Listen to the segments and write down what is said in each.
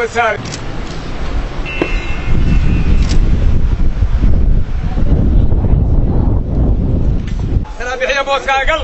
Wasaare bixiya booskaagal.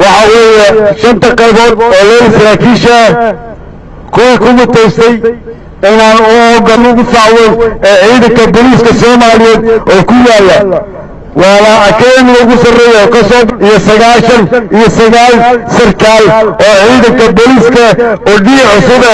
Waxa weeye shanta qaybood oo loo saraakiisha kuwii ku mutaystay inaan u ogan ugu facweyn ee ciidanka booliiska Soomaaliyeed oo ku yaala waana akademiga ugu sarreeya oo kasoo iyo 99 sarkaal oo ciidanka booliiska oo dhii cusube.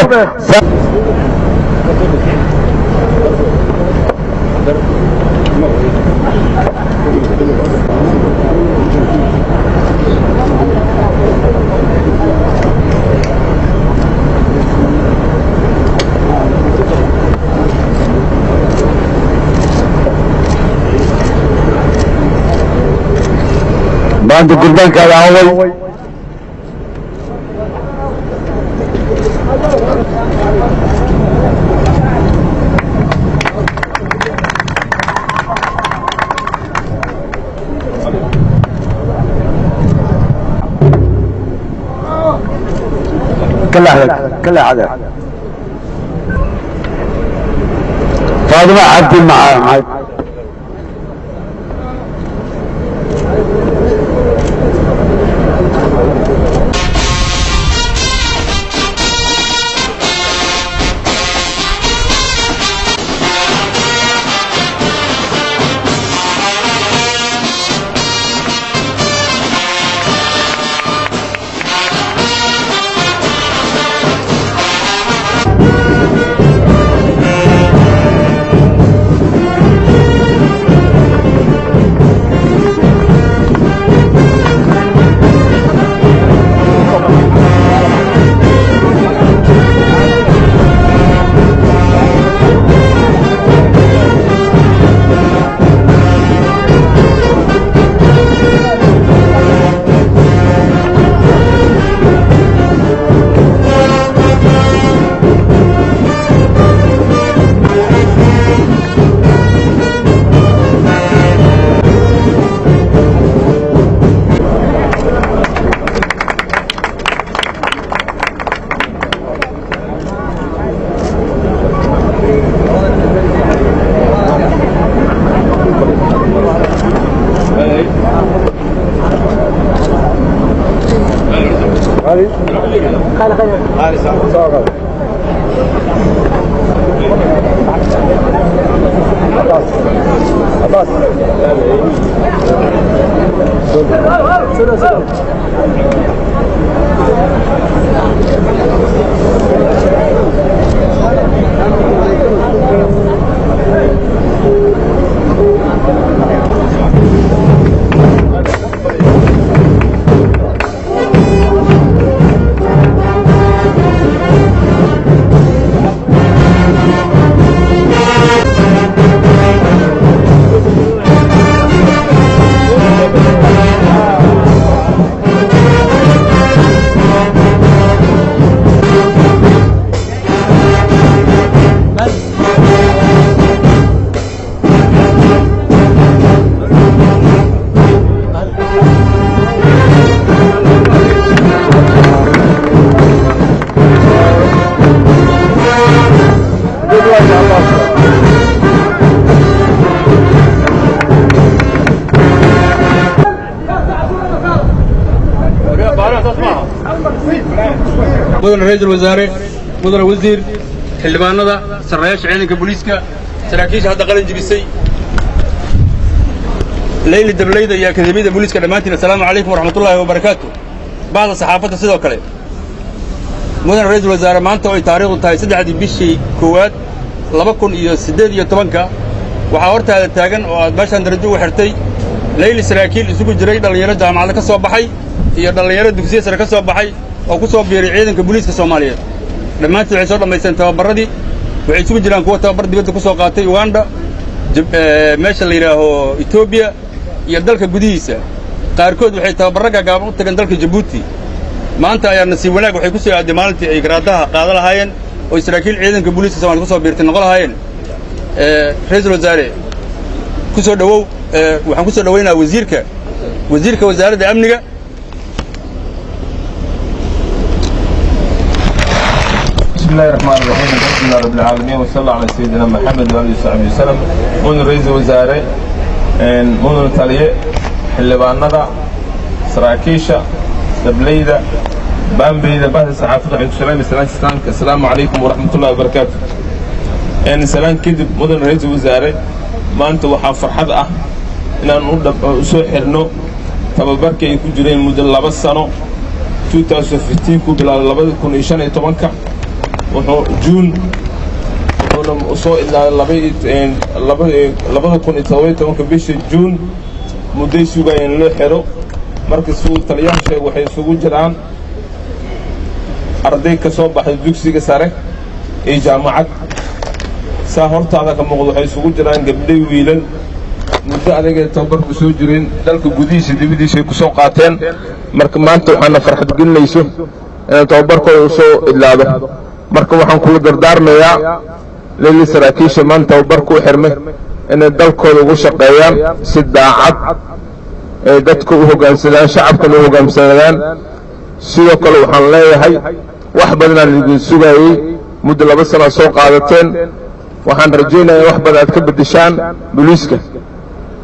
Maanta gurbaankaada away kala Faadima Cabdi Maxamed. Mudane Ra'iisul Wasaare, mudane wasiir, xildhibaanada, sarreeyaasha ciidanka booliiska, saraakiisha hadda qalin jibisay, leyli dableyda iyo akademiyada booliiska, dhammaantiin assalaamu calaykum waraxmatullaahi wabarakaatu. Bahda saxaafadda sidoo kale. Mudane Ra'iisul Wasaare, maanta oo ay taariikhdu tahay 3-dii bishii 1aad 2018-ka, waxaa hortaada taagan oo aad meeshaan darajo ugu xirtay leyli saraakiil isugu jiray dhallinyaro jaamacado ka soo baxay iyo dhallinyaro dugsiye sare ka soo baxay oo ku soo biiray ciidanka booliiska Soomaaliyeed. Dhammaantood waxay soo dhammaysteen tababarradii. Waxay isugu jiraan kuwa tababar dibadda ku soo qaatay, Uganda, meesha la yidhaaho Etoobiya iyo dalka gudihiisa. Qaarkood waxay tababarro gaagaaban u tageen dalka Jabuuti. Maanta ayaa nasiib wanaag waxay ku soo aaday maalintii ay garaadaha qaada lahaayeen oo saraakiil ciidanka booliiska Somaliyed ku soo biirtay noqon lahaayeen. Ra'iisul Wasaare, ku soo dhowow. Waxaan ku soo dhowaynayaa wasiirka wasaaradda amniga. بسم الله الرحمن الرحيم، الحمد لله رب العالمين، وصلى الله على سيدنا محمد وآله وصحبه وسلم. Mudane Ra'iisul Wasaare, mudane taliye, xildhibaanada, saraakiisha, dableyda, baambeyda, bahda saxaafadda, waxay ku salaamay salaanta islaamka: assalaamu calaykum waraxmatullahi wabarakaatu. Salaan kadib, mudane Ra'iisul Wasaare, maanta waxaa farxad ah inaan u soo xirno tababarkii ay ku jireen muddo 2 sano, 2015 ku bilaabay, 2015-ka wuxuu Juun, wuxuuna soo idlaaday 2017-ka bisha Juun. Mudday sugayeen loo xiro. Marka siduu taliyaha sheeg, waxay isugu jiraan arday ka soo baxday dugsiga sare iyo jaamacad. Saa hortaada ka muuqda, waxay isugu jiraan gabdhay, wiilal. Muddo adagay tababarku soo jireen, dalka gudihiisa, dibadiisa ay ku soo qaateen. Marka maanta waxaana farxad gelinayso inaan tababarkooda u soo idlaado. Marka waxaan kula dardaarmayaa lili saraakiisha maanta tababarku u xirmay inay dalkooda ugu shaqeeyaan si daacad, ay dadka u hoggaansadaan, shacabkana u hoggaansadaan. Sidoo kale waxaan leeyahay, wax badanaan idin sugaayey. Muddo 2 sanaa soo qaadateen. Waxaan rajaynayaa in wax badan aad ka beddeshaan booliiska.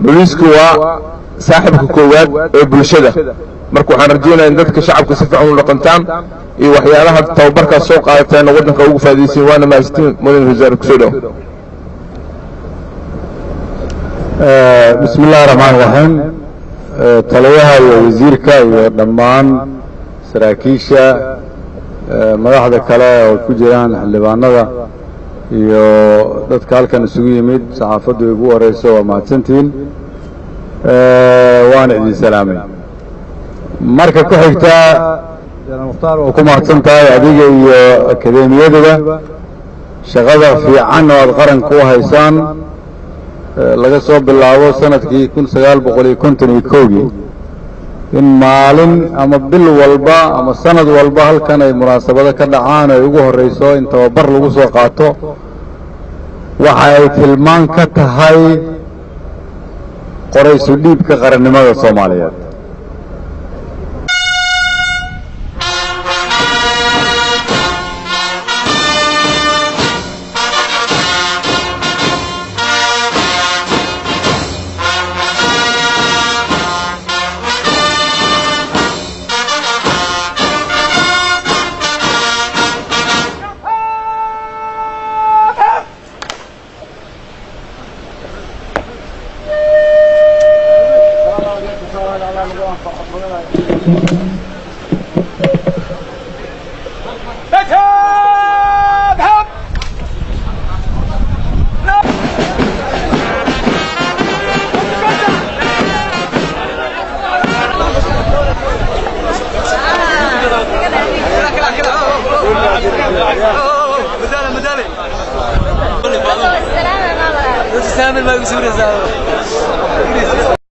Booliisku waa saaxibka koowaad ee bulshada. Marka waxaan rajaynayaa in dadka shacabka si fiican u dhaqantaan iyo waxyaalaha tababarkaas soo qaadateen waddanka ugu faa'iidaysiin. Waana mahadsantiin. Mudane Wasaare, kusoo dhow. Bismi illahi raxmaan raxiim. Taliyaha iyo wasiirka iyo dhammaan saraakiisha, madaxda kale oo ku jiraan xildhibaanada iyo dadka halkan isugu yimid, saxaafaddu igu horeyso, waa mahadsantihiin, waana idin salaamay. Marka ku xigta, Janaal Mukhtaar, waa ku mahadsan tahay adiga iyo akadeemiyaduba shaqada fiican oo aad qaranka u haysaan. Laga soo bilaabo sanadkii 1951-kii, in maalin ama bil walba ama sanad walba halkan ay munaasabado ka dhacaan, ay ugu horreyso in tababar lagu soo qaato, waxa ay tilmaan ka tahay qoraysu dhiibka qarannimada Soomaaliyeed. السلامة.